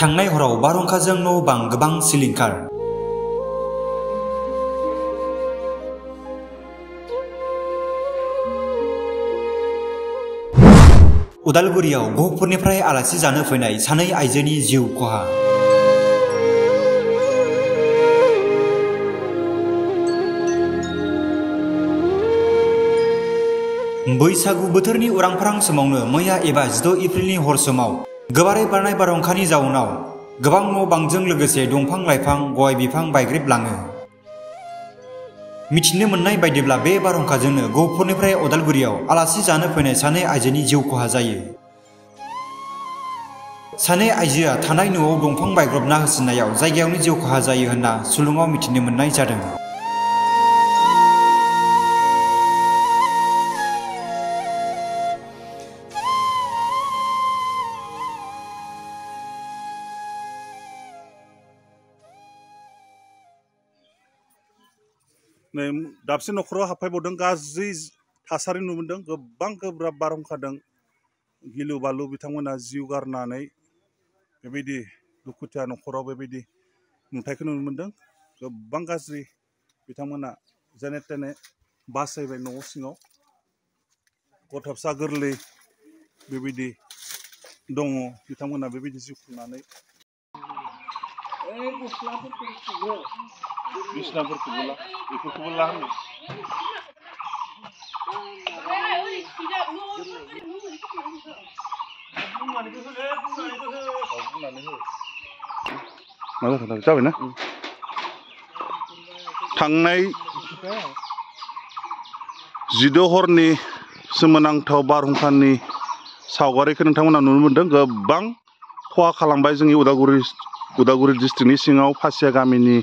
थांनाय हराव बारहुंखाजों न' बां गोबां सिलिंखार। उदालगुरियाव गहपुरनिफ्राय आलासि जानो फैनाय सानै आइजोनि जिउ खहा। बैसागु बोथोरनि उरांफारां समावनो मैया एबा 16 एप्रिलनि हर समाव गोबारै बारनाय बारहुंखानि जाउनाव गोबां न' बांजों लोगोसे दंफां लाइफां गय बिफां बायग्रेबलाङो। मिथिनो मोननाय बायदिब्ला बे बारहुंखाजोंनो गहपुरनिफ्राय उदालगुरियाव आलासि जानो फैनाय सानै आइजोनि जिउ खहा जायो। सानै आइजोआ थानाय न'आव दंफां बायग्रबना होसिननायाव जायगायावनो जिउ खहा जायो होनना सुलुङाव मिथिनो मोननाय जादों। दाबसे न'खराव हाबफैबावदों, गाज्रि थासारि नुदों, गोबां गोब्राब बारहुंखादों गिलु बालु बिथांमोना जिउ गारनानै बेबायदि दुखुथिया न'खराव बेबायदि नुथायखौ नुनो मोनदों। गोबां गाज्रि बिथांमोना जेने तेने बासायबाय न' सिङाव, गथ' फिसा गोरलै बेबायदि दङ, बिथांमोना बेबायदि जिउ खुंनानै बिसनाफोरखौबो ला, बेफोरखौबो ला होनो जाबायना। थांनाय 16 हरनि सोमोनांथाव बारहुंखानि सावगारिखौ नोंथांमोना नुनो मोनदों। गोबां खहा खालामबाय जोंनि उदालगुरि डिस्ट्रिक्टनि सिङाव फासिया गामिनि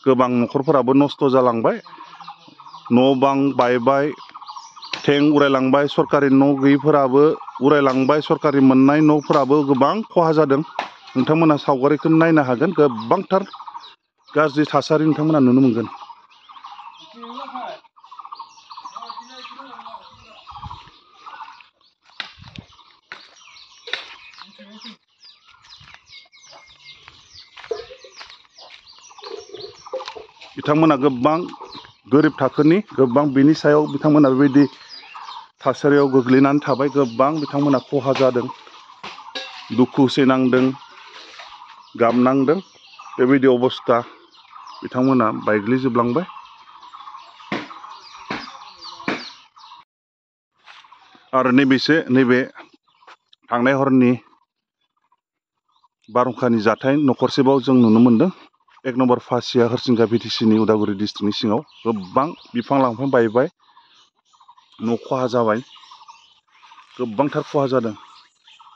गोबां न'खरफोराबो नस्थ' जालांबाय, न' बां बायबाय, थें उरायलांबाय, सरकारि न' गैयिफोराबो उरायलांबाय, सरकारि मोननाय न'फोराबो गोबां खहा जादों। नोंथांमोना सावगारिखौ नायनो हागोन, गोबांथार गाज्रि थासारि नोंथांमोना नुनो मोनगोन। बिथांमोना गोबां गोरिब थाखोनि, गोबां बेनि सायाव बिथांमोना बेबायदि थासारियाव गोग्लैनानै थाबाय, गोबां बिथांमोना खहा जादों, दुखु सैनांदों, गाबनांदों। बेबायदि अबस्था बिथांमोना बायग्लिजोबलांबाय। आरो नैबे थांनाय हरनि बारहुंखानि जाथाय न'खरसेबाव जों नुनो मोनदों। 1 नम्बर फासिया हरसिंगा बिटिसिनि उदालगुरि डिस्ट्रिक्टनि सिङाव गोबां बिफां लाइफां बायबाय, न' खहा जाबाय, गोबांथार खहा जादों।